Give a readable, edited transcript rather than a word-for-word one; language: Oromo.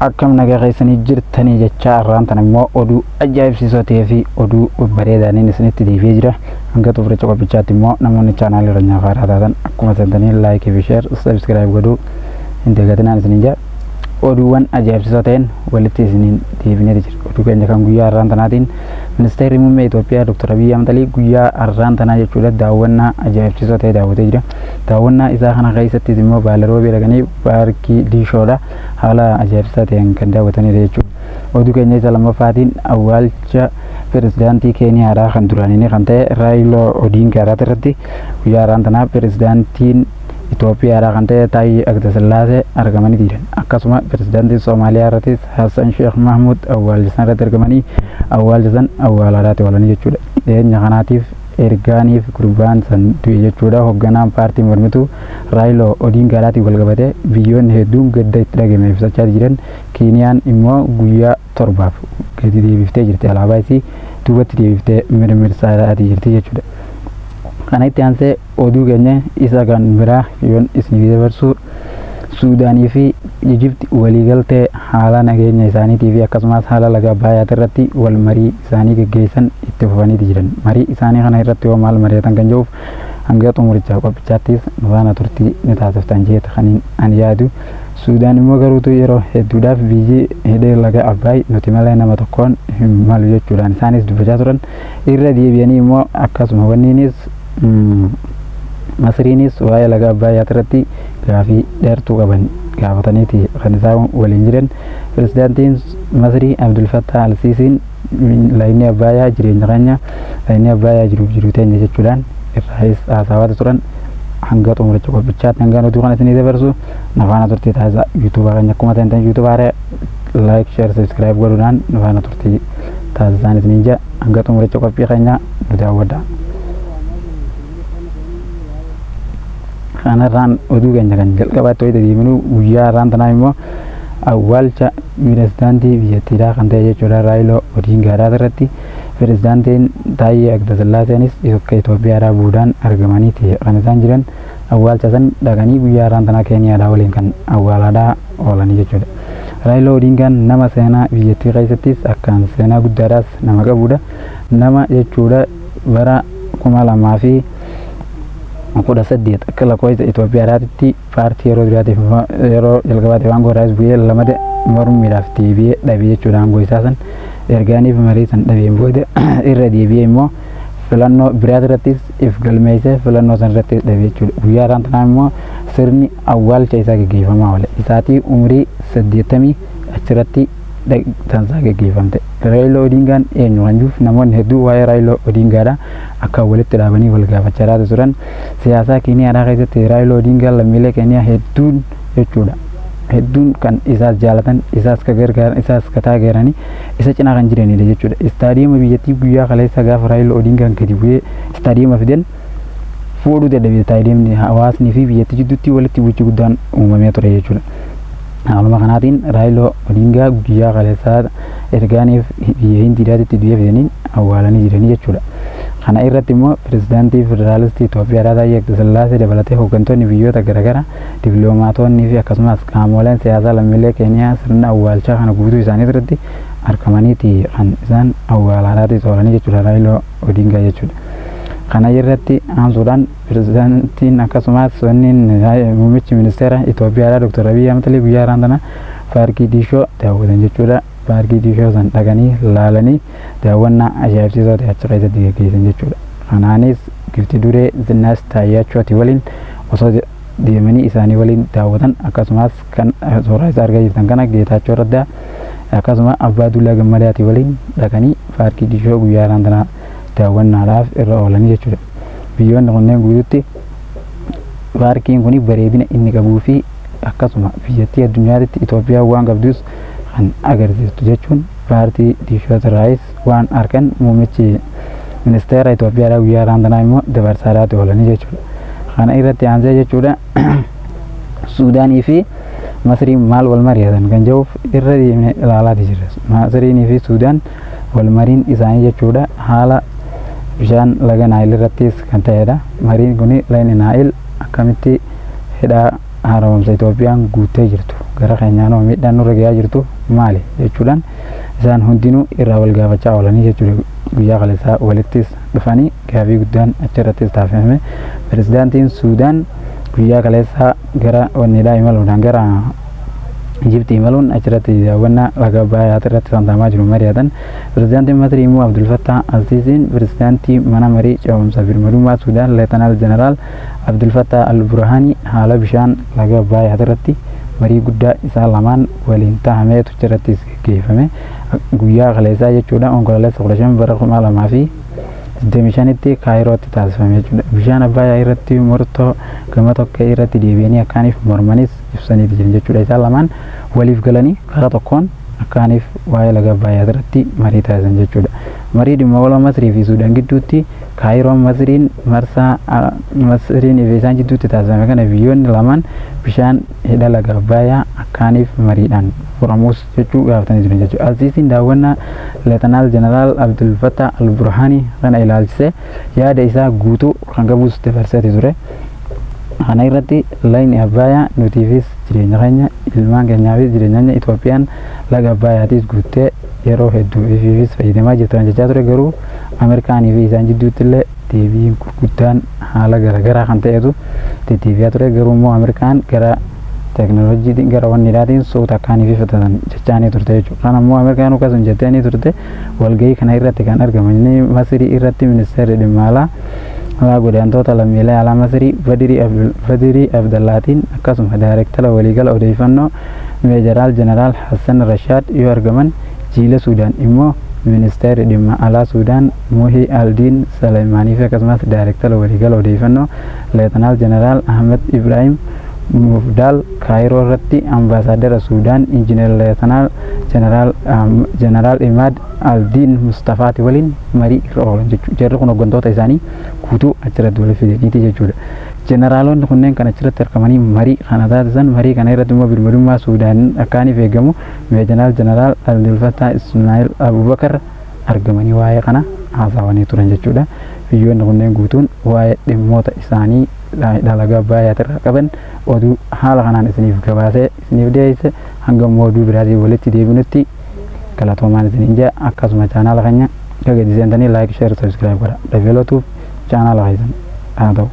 Akkam nagaa keessanii jirtanii jechaa har'aan tan immoo oduu ajaa'ibsiisoo ta'ee fi oduu bareedaaniin isinitti deebi'ee jira. Hanga xumuricha qophichaatti immoo namoonni chaanaalii keenyaaf haaraa taatan akkuma seentanii like fi share subscribe godhuu hin dagatinaan isiniin jedha. Oduuwwan ajaa'ibsiisoo ta'een walitti isiniin deebineeti jira. Oduu keenya kan guyyaa har'aan tanaatiin ministeerri muummee Itoophiyaa Dr. Abiyyi Ahmad Alii guyyaa har'aan tanaa jechuudha daawwannaa ajaa'ibsiisoo ta'e daawwatee jira. Daawwannaa isaa kana keessattis immoo Baaleroobee dhaqanii paarkii Diishoodha haala ajaa'ibsiisaa ta'een kan daawwatanidha jechuudha. Oduu keenya isa lammaffaatiin awwaalcha pirezidaantii Keeniyaadhaa kan duraanii kan ta'e Raayiloo Odiingaadhaa irratti guyyaa har'aan tanaa pirezidaantiin Itoophiyaadhaa kan ta'e Taayyee Agdasillaasee argamanii jiran. Akkasuma pirezidaantiin Soomaaliyaa irrattis Hassan Sheekh Mahmud awwaalcha san irratti argamanii awwaalcha san awwaalaadhaati oolanii jechuudha. Dhiyeenya kanaatiif ergaaniif gurbaan san du'e jechuudha. Hoogganaan paartii mormituu Raayiloo Odiingaadhaatiin wal qabatee biyyoonni hedduun gadda itti dhagahame ibsachaa jiran. Keeniyaan immoo guyyaa 7f gadi deebiftee jirti, alaabaa isii duubatti deebiftee mirmirsaadhaatii jirti jechuudha. Kana itti aansee oduu keenya isa kan biraa yoon isiniif dabarsu, Suudaanii fi Ijipti waliigaltee haala nageenya isaaniitii fi akkasumas haala laga Abbaayyaati irratti wal marii isaanii geggeessan itti fufaniiti jiran. Marii isaanii kana irratti hoo maal mari'atan kan jedhuuf hanga xumuricha qophichaattis nu faana turtii ni taasiftan jeet kan ani yaadu. Suudaan immoo garuutu yeroo hedduudhaaf biyyi hidhee laga Abbaay nuti malee nama tokkoon hin malu jechuudhaan isaanis dubbachaa turan. Irra deebi'anii immoo akkasuma wanniinis Masriinis waa'ee laga Abbaayyaa irratti gaafii dheertuu qaban gaafataniiti kan isaan waliin jiran. Pirezidaantiin Masrii Abdul Fattah Al-Siisiin lagni Abbaayyaa jireenya keenya, lagni Abbaayyaa jiruuf jiruu teenya jechuudhaan irraayis haasawaati turan. Hanga xumuricha qophichaatti hanga oduu kana isinii dabarsu na faana turtii taasisaa. Yuutuuba keenya akkuma ta'an yuutuuba haaraa like, share, subscribe godhuudhaan nu faana turtii taasisaan isiniin jedha. Hanga xumuricha qophii keenya nu daawwadha. Kanarraan oduu keenya kan jalqabaatti wayita deeminu, guyyaa har'aan tanaa immoo awwaalcha pirezidaantii biyyattiidhaa kan ta'e jechuudha Raayiloo Odiingaadhaa irratti pirezidaantiin Taayyee Agdasillaaseenis akka Itoophiyaadhaa bu'uudhaan argamaniiti kan isaan jiran. Awwaalcha san dhaqanii guyyaa har'aan tanaa Keeniyaadhaa waliin kan awwaalaadhaa oolanii jechuudha. Raayiloo Odiingaan nama seenaa biyyattii keessattis akkaan seenaa guddaadhaas nama qabudha. Nama jechuudha bara 2018 akka lakkoofsa Itoophiyaadhaatti paartii yeroo duraatiif yeroo jalqabaatiif aangoo irraas bu'ee lamada mormiidhaaf deebi'ee dhabe jechuudha aangoo isaa san. Ergaaniif marii san dhabeen booda irra deebi'ee immoo filannoo biraat irrattis if galmeessee filannoo san irrattis dhabe jechuudha. Guyyaa har'aan tanaa immoo sirni awwaalcha isaa gaggeeffamaa oole. Isaatii umrii 80 achirratti tansaa gaggeeffamte. Raayiloo Odingaan eenyu kan jiruuf namoonni hedduu waa'ee Raayiloo Odingaadha akka walitti dhaabanii wal gaafachaa turan. Siyaasaa Keeniyaadhaa keessatti Raayiloo Odingaan lammiilee Keeniyaa hedduun jechuudha. Hedduun kan isaas jaalatan, isaas ka gargaaran, isaas ka taageeranii isa cinaa kan jiranidha jechuudha. Istaadiyeema biyyattii guyyaa kaleessa gaafa Raayiloo Odingaan gadi bu'ee istaadiyeema fidan fuudhuu dadhabe istaadiyeemni, hawaasni fi biyyattii jidduutti walitti bu'ichi guddaan uumamee ture jechuudha. Haaluma kanaatiin Raayiloo Odingaa guyyaa kaleessaa ergaaniif biyya Hindiidhaatitti du'ee fidaniin awwaalanii jiranii jechuudha. Kana irratti immoo pirezidaantii Federaalistii Itoophiyaa Taayyee Atsiqasillaasee dabalatee hooggantoonni biyyoota garaagaraa, dippiloomaatonni fi akkasumas qaamoleen siyaasaa lammiilee Keeniyaa sirna awwaalchaa kana guutuu isaanii irratti argamaniiti kan isaan awwaalaadhaati toolanii jechuudha Raayiloo Odingaa jechuudha. Kana irratti aansuudhaan pirezidaantiin akkasumas wanni muummichi ministeera Itoophiyaadhaa Dr. Abiyyi Ahmad guyyaa har'aan tana paarkii Diishoo daawwatan jechuudha. Paarkii Diishoo san dhaqanii laalanii daawwannaa ajaa'ibsiisoo ta'e achi keessatti gaggeessan jechuudha. Kanaanis gifti duree Zinnaash Taayyaachooti waliin osoo deemanii isaanii waliin daawwatan, akkasumas kan suuraa isaa argaa jirtan kana Geetaachoo Raddaa akkasuma Abbaa Duulaa Gammadaatii waliin dhaqanii paarkii Diishoo guyyaa har'aan tana daawwannaadhaaf irra oolanii jechuudha. Biyyoonni kunneen guututti paarkiin kun bareedina inni qabuu fi akkasuma biyyattii addunyaatti Itoophiyaan waan qabdus kan agarsiistu jechuun paartii Diishoot Raayis waan argan muummichi ministeera Itoophiyaadhaa guyyaa har'aan tanaa immoo dabarsaadhaati oolanii jechuudha. Kana irratti aansee jechuudha Suudaanii fi Masriin maal wal mari'atan kan jedhuuf irra deemnee ilaalaati jirra. Masriinii fi Suudaan wal mariin isaanii jechuudha haala bishaan laga Naayil irrattis kan ta'edha. Mariin kun lagni Naayil akkamitti hidhaa haaromsa Itoophiyaan guuttee jirtu Gara keenyaanoo miidhaan nurra gahaa jirtu maali jechuudhaan isaan hundinuu irraa wal gaafachaa oolanii jechuudha. Guyyaa kaleessaa walittis dhufanii gaafii guddaan achirrattis taasifame. Pirezidaantiin Suudaan guyyaa kaleessaa gara wanniidhaa imaluudhaan gara Ijiptii imaluun achirratti daawwannaa laga Abbayyaa irratti saamsamaa jiru mari'atan. Pirezidaantiin Masrii immoo Abdul Fattah Alsiisiin pirezidaantii mana marii ce'umsa birmadummaa Suudaan Leetanaal Jeneraal Abdul Fattah Al-Burhaanii haala bishaan laga Abbayyaa irratti marii guddaa isaan lamaan waliin tahameetu achirrattis gaggeeffame. Guyyaa kaleessaa jechuudha, Onkololeessa 15 bara 2025tti Kaayirootti taasifame jechuudha. Bishaan Abbayyaa irratti murtoo gama tokko irratti deebi'anii akkaaniif mormanis ibsaniiti jiran jechuudha. Isaan lamaan waliif galanii karaa tokkoon akkaaniif waa'ee laga Abbayyaa irratti marii taasisan jechuudha. Marii dhimma waloo Masrii fi Suudaan gidduutti Kaayiroon Masriin marsaa Masriin fi isaan gidduutti taasifame kana biyyoonni lamaan bishaan hidha laga Abbayyaa akkaaniif mariidhaan furamus jechuu gaafatanii jiran jechuudha. Alsiisiin daawwannaa Leetanaal Jeneraal Abdul Fattah Al-Burhaanii kana ilaalchisee yaada isaa guutuu kan qabus dabarseeti ture. Kana irratti lagni Abbayyaa nutiifis jireenya keenya, ilmaan keenyaafis jireenya keenya, Itoophiyaan laga Abbayyaatis guuttee yeroo hedduu ifiifis fayyadamaa jirtu kan jechaa ture. Garuu Ameerikaanii fi isaan jidduutti illee deebiin gurguddaan haala garaagaraa kan ta'etu deddeebi'aa ture. Garuu immoo Ameerikaan gara teekinooloojiitiin gara wanniidhaatiin suuta akkaanii fi fudhatan jechaanii turte jechuudha. Kan ammoo Ameerikaan akkasuma jettee turte. Walgahii kana irratti kan argaman Masrii irratti ministeerri dhimma alaa alaa godaantoota lammiilee alaa Masrii Badirii Abdallaatiin, akkasuma daayirektara waliigala odeeffannoo Meejaraal Jeneraal Hassan Rashaad yoo argaman, jiila Suudaan immoo ministeerri dhimma alaa Suudaan Muhii Aldiin Salemaanii fi akkasumas daayirektara waliigala odeeffannoo Leetanaal Jeneraal Ahmed Ibrahim Mufdaal, Kaayiroo irratti ambaasaadara Suudaan Injiinar Leetanaal Jeneraal Imaad Aldiin Mustafaati waliin marii irra oolan jechuudha. Jarri kun hooggantoota isaanii guutuu achirratti walitti fidaniiti jechuudha. Jeneraalonni kunneen kan achirratti argamanii marii kana taasisan. Marii kana irratti immoo birmadummaa Suudaan akkaaniif eegamu Meejanaal Jeneraal Abdul Fattah Ismaa'il Abubakar argamanii waa'ee kana haasawanii turan jechuudha. Biyyoonni kunneen guutuun waa'ee dhimmoota isaanii laga Abbaayyaa qaban oduu haala kanaan isiniif gabaasee isiniif dhiyeesse. Hanga immoo oduu biraatiin walitti deebinutti galatoomaan isiniin jedha. Akkasuma chaanaala keenya gadi seentanii like, share, subscribe godha. Dabalatuuf chaanaala keessan haa ta'u.